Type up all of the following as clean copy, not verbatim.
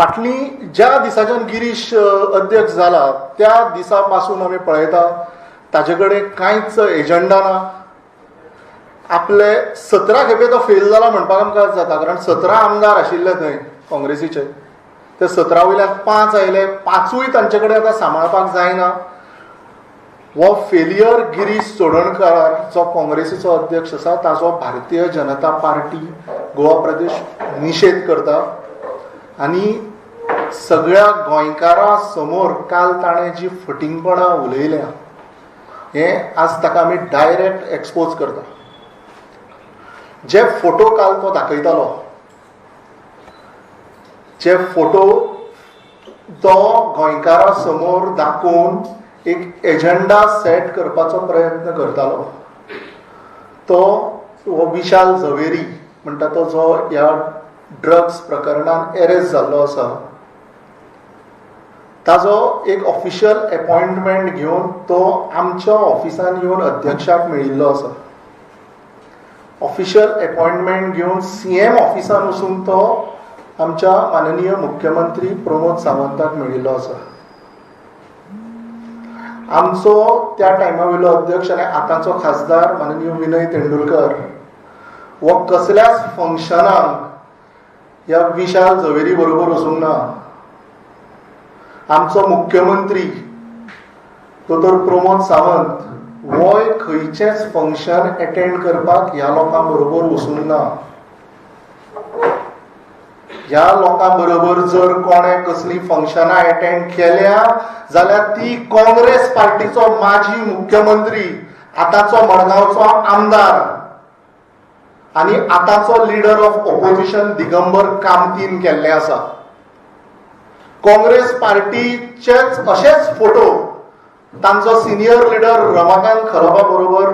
फाटली ज्या दिसाच्यान गिरीश अध्यक्ष जाला त्या दिसा पासून आमी पळयता ताजे कडेन कांयच एजंडा ना. आपले 17 खेपे तो फेल जाला म्हणपाक आमकां जाता, कारण 17 आमदार आशिल्ले थंय काँग्रेसीचे, ते 17 वयल्यान 5 आयले, 5ूय तांचे कडेन आतां सांबाळपाक जायना. हो फेलियर गिरीश चोडणकार जो काँग्रेसीचो अध्यक्ष आसा ताजो भारतीय जनता पार्टी गोवा प्रदेश निशेध करता आनी सगळ्या गोंयकारां समोर काल ताणें जी फटिंगपणां उलयल्या हें आज ताका आमी डायरेक्ट एक्सपोज करता. जे फोटो काल तो दाखयतालो, जे फोटो तो गोंयकारां समोर दाखोवन एक एजंडा सेट करपाचो प्रयत्न करतालो, तो हो विशाल झवेरी म्हणटा तो जो ह्या ड्रग्स प्रकरणान एरेस्ट जाल्लो आसा ताजो एक ऑफिशियल अपॉयंटमेंट घेवन तो आमच्या ऑफिसान येवन अध्यक्षाक मेळिल्लो आसा. ऑफिशियल अपॉयंटमेंट घेवन सीएम ऑफिसान वचून तो आमच्या माननीय मुख्यमंत्री प्रमोद सावंताक मेळिल्लो आसा. आमचो त्या टायमा वयलो अध्यक्ष आनी आतांचो खासदार माननीय विनय तेंडुलकर हो कसल्याच फंक्शनाक ह्या विशाल झवेरी बरोबर वचूंक ना. आमचो मुख्यमंत्री दोतोर प्रमोद सावंत होय खंयचेंच फंक्शन एटेंड करपाक ह्या लोकां बरोबर वचूंक ना. ह्या लोकां बरोबर जर कोणें कसलीं फंक्शनां एटेंड केल्या जाल्यार ती काँग्रेस पार्टीचो माजी मुख्यमंत्री, आतांचो मडगांवचो आमदार आनी आतांचो लिडर ऑफ ऑपोजिशन दिगंबर कामतीन केल्लें आसा. काँग्रेस पार्टीचेच अशेच फोटो तांचो सिनियर लिडर रमाकांत खरबा बरोबर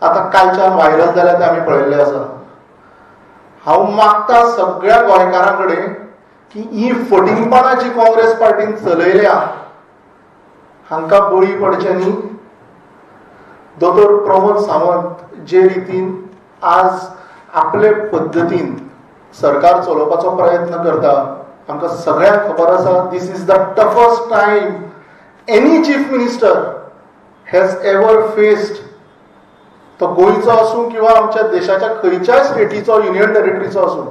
आतां कालच्यान व्हायरल जाल्या ते आमी पळयल्ले आसा. हांव मागता सगळ्या गोंयकारां कडेन की ही फटिंगपणां जी काँग्रेस पार्टीन चलयल्या हांकां बळी पडचें न्ही. दोतोर प्रमोद सावंत जे रितीन आज आपले पद्दतीन सरकार चलोवपाचो प्रयत्न करता, आमकां सगळ्यांक खबर आसा this is the toughest time any chief minister has ever faced. तो गोंयचो आसूं किंवा आमच्या देशाच्या खंयच्याय स्टेटीचो, युनियन टेरिटरीचो आसूं,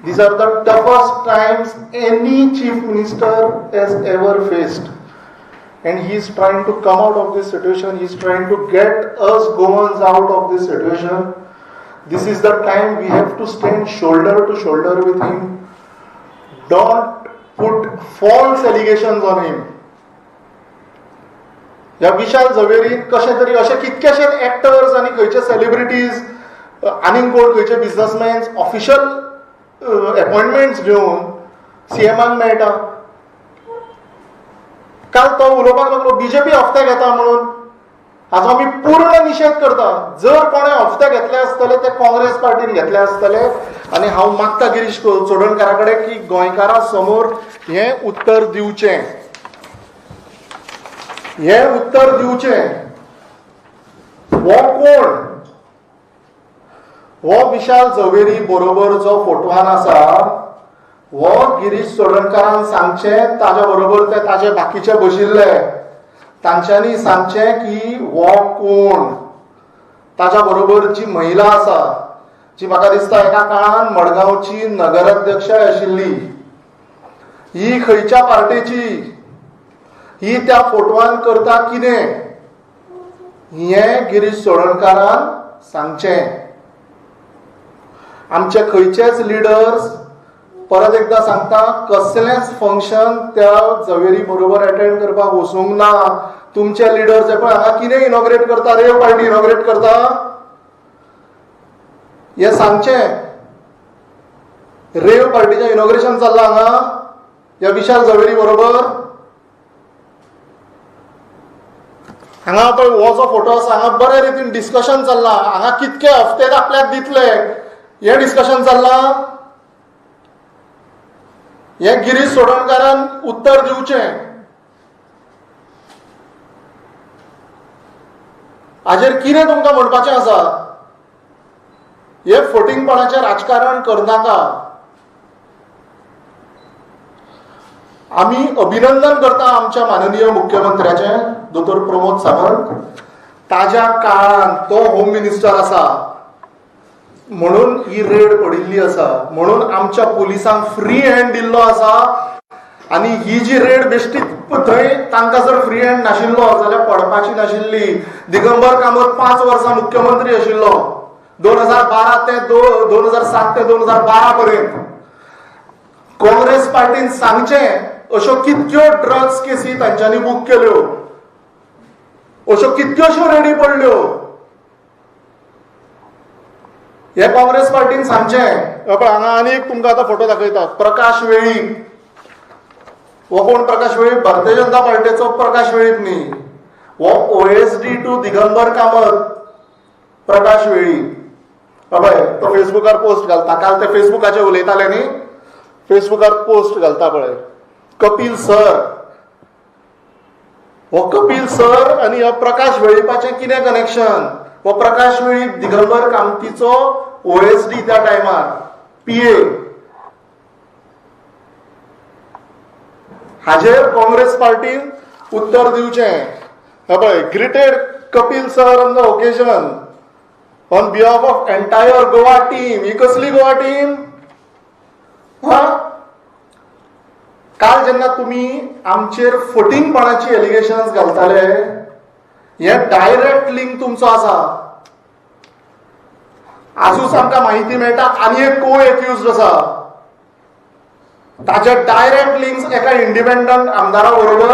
these are the toughest times any chief minister has ever faced and he is trying to come out of this situation. He is trying to get us Goans out of this situation. This is the time we have to stand shoulder to shoulder with him. Don't put false allegations on him. ह्या विशाल झवेरीन कशें तरी अशे कितकेशेच actors आनी खंयचे celebrities आनीक कोण खंयचे बिजनसमॅन्स official अपॉयंटमेंट्स घेवन सीएमाक मेळटा. काल तो उलोवपाक लागलो बीजेपी हफ्ते घेता म्हणून, हाजो आमी पूर्ण निशेध करता. जर कोणें हफ्ते घेतले आसतले ते काँग्रेस पार्टीन घेतले आसतले आनी हांव मागता गिरीश चोडणकारा कडेन की गोंयकारां समोर हें उत्तर दिवचें, हें उत्तर दिवचें. हो कोण? हो विशाल झवेरी बरोबर जो फोटवान आसा हो गिरीश चोडणकारान सांगचें, ताज्या बरोबर ते ताजे बाकीचे बशिल्ले तांच्यांनी सांगचें की हो कोण. ताज्या बरोबर जी महिला आसा जी म्हाका दिसता एका काळान मडगांवची नगराध्यक्ष आशिल्ली, ही खंयच्या पार्टीची, ही त्या फोटवान करता कितें हें गिरीश चोडणकारान सांगचें. आमचे खंयचेच लिडर्स, परत एकदां सांगता, कसलेंच फंक्शन त्या झवेरी बरोबर एटेंड करपाक वचूंक ना. तुमचे लिडर्स पळय हांगा कितें इनॉग्रेट करता, रेव पार्टी इनॉग्रेट करता, हें सांगचें. रेव पार्टीचें इनॉग्रेशन चल्लां हांगा ह्या विशाल झवेरी बरोबर. हांगा पळय हो जो फोटो आसा हांगा बरे रितीन डिस्कशन चल्लां, हांगा कितके हफ्ते आपल्याक दितले हें डिस्कशन चल्लां. हें गिरीश चोडणकारान उत्तर दिवचें. हाजेर कितें तुमकां म्हणपाचें आसा? हें फटिंगपणाचें राजकारण करनाका. आमी अभिनंदन करता आमच्या माननीय मुख्यमंत्र्याचें दोतोर प्रमोद सावंत. ताज्या काळान तो होम मिनिस्टर आसा म्हणून ही रेड पडिल्ली आसा, म्हणून आमच्या पुलिसांक फ्री हँड दिल्लो आसा. आनी ही जी रेड बेश्टी थंय तांकां जर फ्री हँड नाशिल्लो जाल्यार पडपाची नाशिल्ली. दिगंबर कामत 5 वर्सां मुख्यमंत्री आशिल्लो, 2012 ते 2007 ते 2012 पर्यंत. काँग्रेस पार्टीन सांगचें अश्यो कितक्यो ड्रग्स केसी तांच्यांनी बूक केल्यो, अश्यो कितक्योश्यो रेडी पडल्यो, हे काँग्रेस पार्टीन सांगचें. पळय हांगा आनी एक तुमकां आतां फोटो दाखयता, प्रकाश वेळीप. हो कोण प्रकाश वेळीप? भारतीय जनता पार्टीचो प्रकाश वेळीप न्ही, हो OSD to Digambar Kamat Prakash Velip. पळय तो फेसबुकार पोस्ट घालता, काल ते फेसबुकाचेर उलयताले न्ही, फेसबुकार पोस्ट घालता पळय कपिल सर. हो कपिल सर आनी ह्या प्रकाश वेळीपाचें कितें कनेक्शन? हो प्रकाश वेळीप दिगंबर कामतीचो OSD त्या टायमार, PA. हाजेर काँग्रेस पार्टीन उत्तर दिवचें. पळय, greeted Kapil sir on the occasion on behalf of entire Goa team. ही कसली गोवा टीम? हा, काल जेन्ना तुमी आमचेर फटींगपणाची एलिगेशन्स घालताले, हे डायरेक्ट लिंक तुमचो आसा. आजूच आमकां म्हायती मेळटा आनी एक को एक्युज्ड आसा, ताचे डायरेक्ट लिंक्स एका इंडिपेंडंट आमदारा बरोबर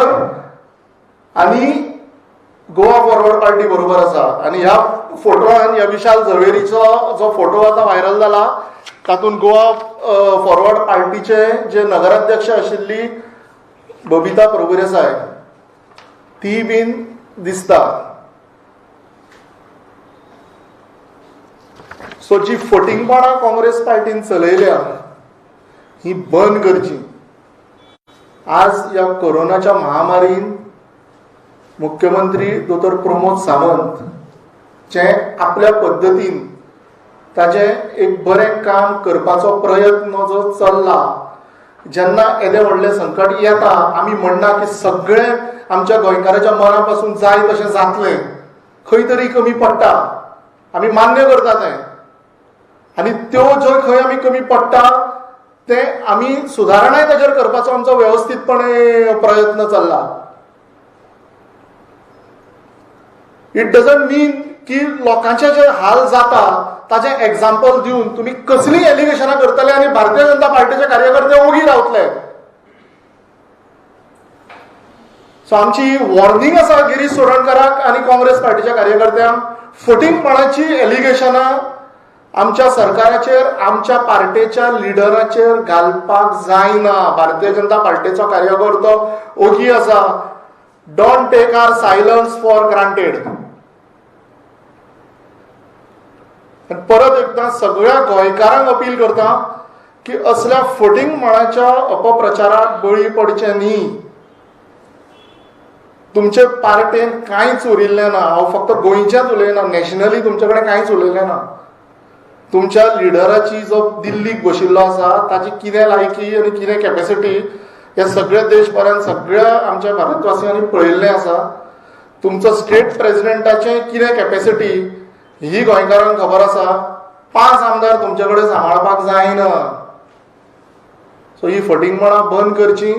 आनी गोवा फॉरवर्ड पार्टी बरोबर आसा. आनी ह्या फोटोन, ह्या विशाल झवेरीचो जो फोटो आतां व्हायरल जाला तातूंत गोवा फॉरवर्ड पार्टीचे जे नगराध्यक्ष आशिल्ली बबिता प्रभुदेसाय ती बीन दिसता. सो जी फटींगपणां काँग्रेस पार्टीन चलयल्या ही बंद करची. आज ह्या कोरोनाच्या महामारीन मुख्यमंत्री दोतोर प्रमोद सावंत चे आपल्या पद्दतीन ताजें एक बरें काम करपाचो प्रयत्न जो चल्ला, जेन्ना येदें व्हडलें संकट येता आमी म्हणना की सगळें आमच्या गोंयकाराच्या मना पासून जाय तशें जातलें, खंय तरी कमी पडटा, आमी मान्य करता तें. आनी त्यो ज्यो खंय आमी कमी पडटा ते आमी सुदारणाय ताजेर करपाचो आमचो वेवस्थीतपणे प्रयत्न चल्ला. It doesn't मीन की लोकांचे जे हाल जाता ताजें एग्जाम्पल दिवन तुमी कसलीं एलिगेशनां करतले आनी भारतीय जनता पार्टीचे कार्यकर्ते ओगी रावतले. सो आमची वॉर्निंग आसा गिरीश चोडणकाराक आनी काँग्रेस पार्टीच्या कार्यकर्त्यांक, फटींगपणाची एलिगेशनां आमच्या सरकाराचेर, आमच्या पार्टेच्या लिडराचेर घालपाक जायना. भारतीय जनता पार्टीचो कार्यकर्तो ओगी आसा. Don't take our silence for granted. परत एकदां सगळ्या गोंयकारांक अपील करता की असल्या फटींगपणाच्या अपप्रचाराक बळी पडचें न्ही. तुमचे पार्टेन कांयच उरिल्लें ना. हांव फक्त गोंयचेंच उलयना, नॅशनली तुमचे कडेन कांयच उलयलें ना. तुमच्या लिडराची जो दिल्लीक बशिल्लो आसा ताची कितें लायकी आनी कितें कॅपेसिटी हे सगळे देशभरान सगळ्या आमच्या भारतवासियांनी पळयल्लें आसा. तुमचो स्टेट प्रेजिडेंटाचें कितें कॅपेसिटी ही गोंयकारांक खबर आसा. 5 आमदार तुमचे कडेन सांबाळपाक जायना. सो ही फटींगपणां बंद करची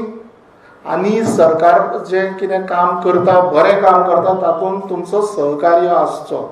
आनी सरकार जें कितें काम करता, बरें काम करता, तातूंत तुमचो सहकार्य आसचो.